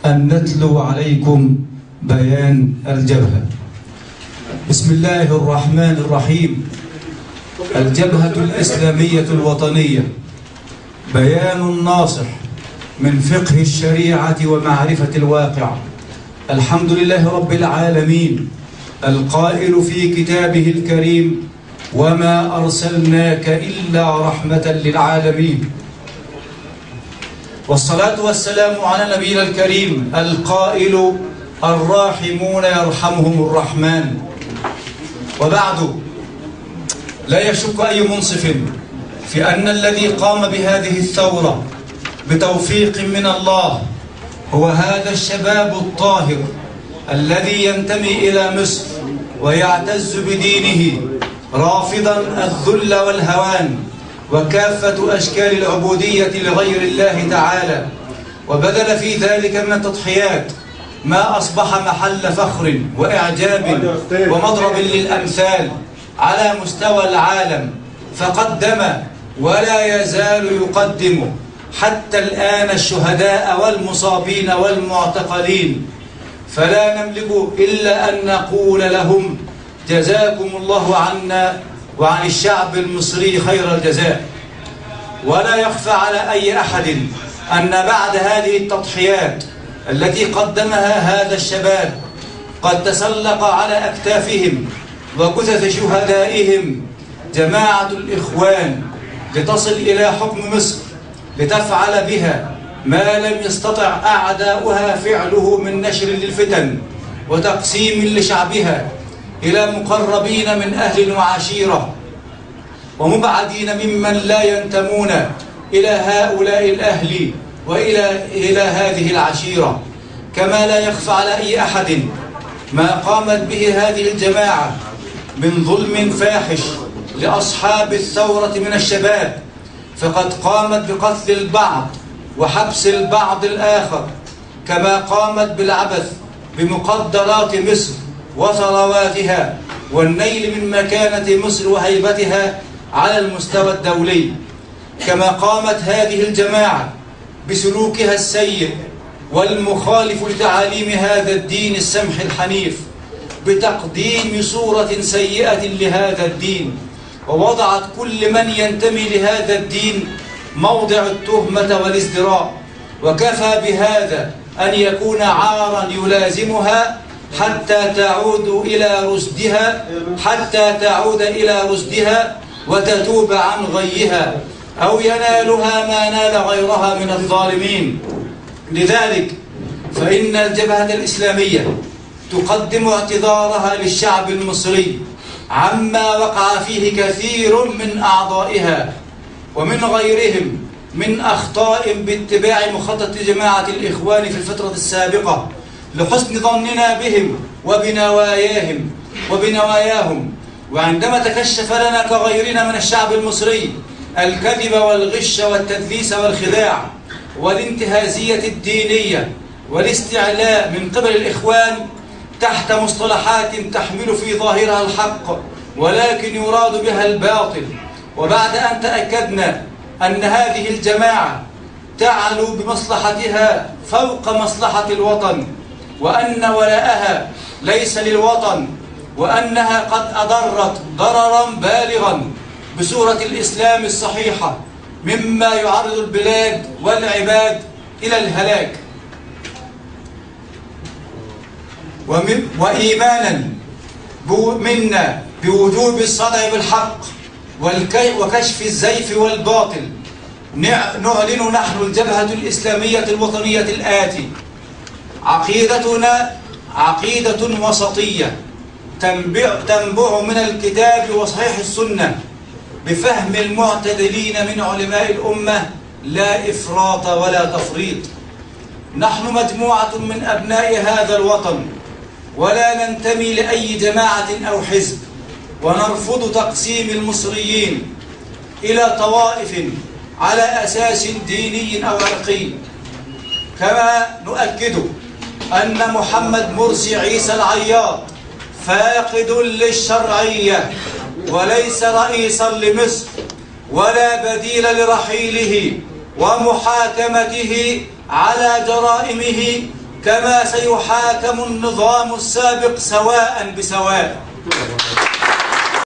أن نتلو عليكم بيان الجبهة. بسم الله الرحمن الرحيم. الجبهة الإسلامية الوطنية، بيان ناصح من فقه الشريعة ومعرفة الواقع. الحمد لله رب العالمين القائل في كتابه الكريم: وما أرسلناك إلا رحمة للعالمين. والصلاة والسلام على نبينا الكريم القائل: الراحمون يرحمهم الرحمن. وبعد، لا يشك أي منصف في أن الذي قام بهذه الثورة بتوفيق من الله هو هذا الشباب الطاهر الذي ينتمي إلى مصر ويعتز بدينه، رافضا الذل والهوان وكافة أشكال العبودية لغير الله تعالى، وبذل في ذلك من التضحيات ما أصبح محل فخر وإعجاب ومضرب للأمثال على مستوى العالم، فقدم ولا يزال يقدم حتى الآن الشهداء والمصابين والمعتقلين. فلا نملك إلا أن نقول لهم: جزاكم الله عنا وعن الشعب المصري خير الجزاء. ولا يخفى على أي أحد أن بعد هذه التضحيات التي قدمها هذا الشباب قد تسلق على أكتافهم وجثث شهدائهم جماعة الإخوان لتصل إلى حكم مصر، لتفعل بها ما لم يستطع أعداؤها فعله من نشر للفتن وتقسيم لشعبها إلى مقربين من أهل وعشيرة ومبعدين ممن لا ينتمون إلى هؤلاء الأهل وإلى هذه العشيرة. كما لا يخفى على أي أحد ما قامت به هذه الجماعة من ظلم فاحش لأصحاب الثورة من الشباب، فقد قامت بقتل البعض وحبس البعض الآخر، كما قامت بالعبث بمقدرات مصر وثرواتها والنيل من مكانة مصر وهيبتها على المستوى الدولي. كما قامت هذه الجماعة بسلوكها السيء والمخالف لتعاليم هذا الدين السمح الحنيف، بتقديم صورة سيئة لهذا الدين، ووضعت كل من ينتمي لهذا الدين موضع التهمة والازدراء، وكفى بهذا أن يكون عارا يلازمها حتى تعود إلى رشدها وتتوب عن غيها، أو ينالها ما نال غيرها من الظالمين. لذلك فإن الجبهة الإسلامية تقدم اعتذارها للشعب المصري عما وقع فيه كثير من أعضائها ومن غيرهم من أخطاء باتباع مخطط جماعة الإخوان في الفترة السابقة لحسن ظننا بهم وبنواياهم، وعندما تكشف لنا كغيرنا من الشعب المصري الكذب والغش والتدليس والخداع والانتهازية الدينية والاستعلاء من قبل الإخوان تحت مصطلحات تحمل في ظاهرها الحق ولكن يراد بها الباطل، وبعد أن تأكدنا أن هذه الجماعة تعلو بمصلحتها فوق مصلحة الوطن، وأن ولاءها ليس للوطن، وأنها قد أضرت ضررا بالغا بصورة الإسلام الصحيحة مما يعرض البلاد والعباد إلى الهلاك، وإيمانا منا بوجوب الصدع بالحق وكشف الزيف والباطل، نعلن نحن الجبهة الإسلامية الوطنية الآتي: عقيدتنا عقيدة وسطية تنبع من الكتاب وصحيح السنة بفهم المعتدلين من علماء الأمة، لا إفراط ولا تفريط. نحن مجموعة من أبناء هذا الوطن، ولا ننتمي لأي جماعة أو حزب، ونرفض تقسيم المصريين إلى طوائف على أساس ديني أو عرقي. كما نؤكد أن محمد مرسي عيسى العياط فاقد للشرعية وليس رئيسا لمصر ولا بديل لرحيله ومحاكمته على جرائمه كما سيحاكم النظام السابق سواء بسواء.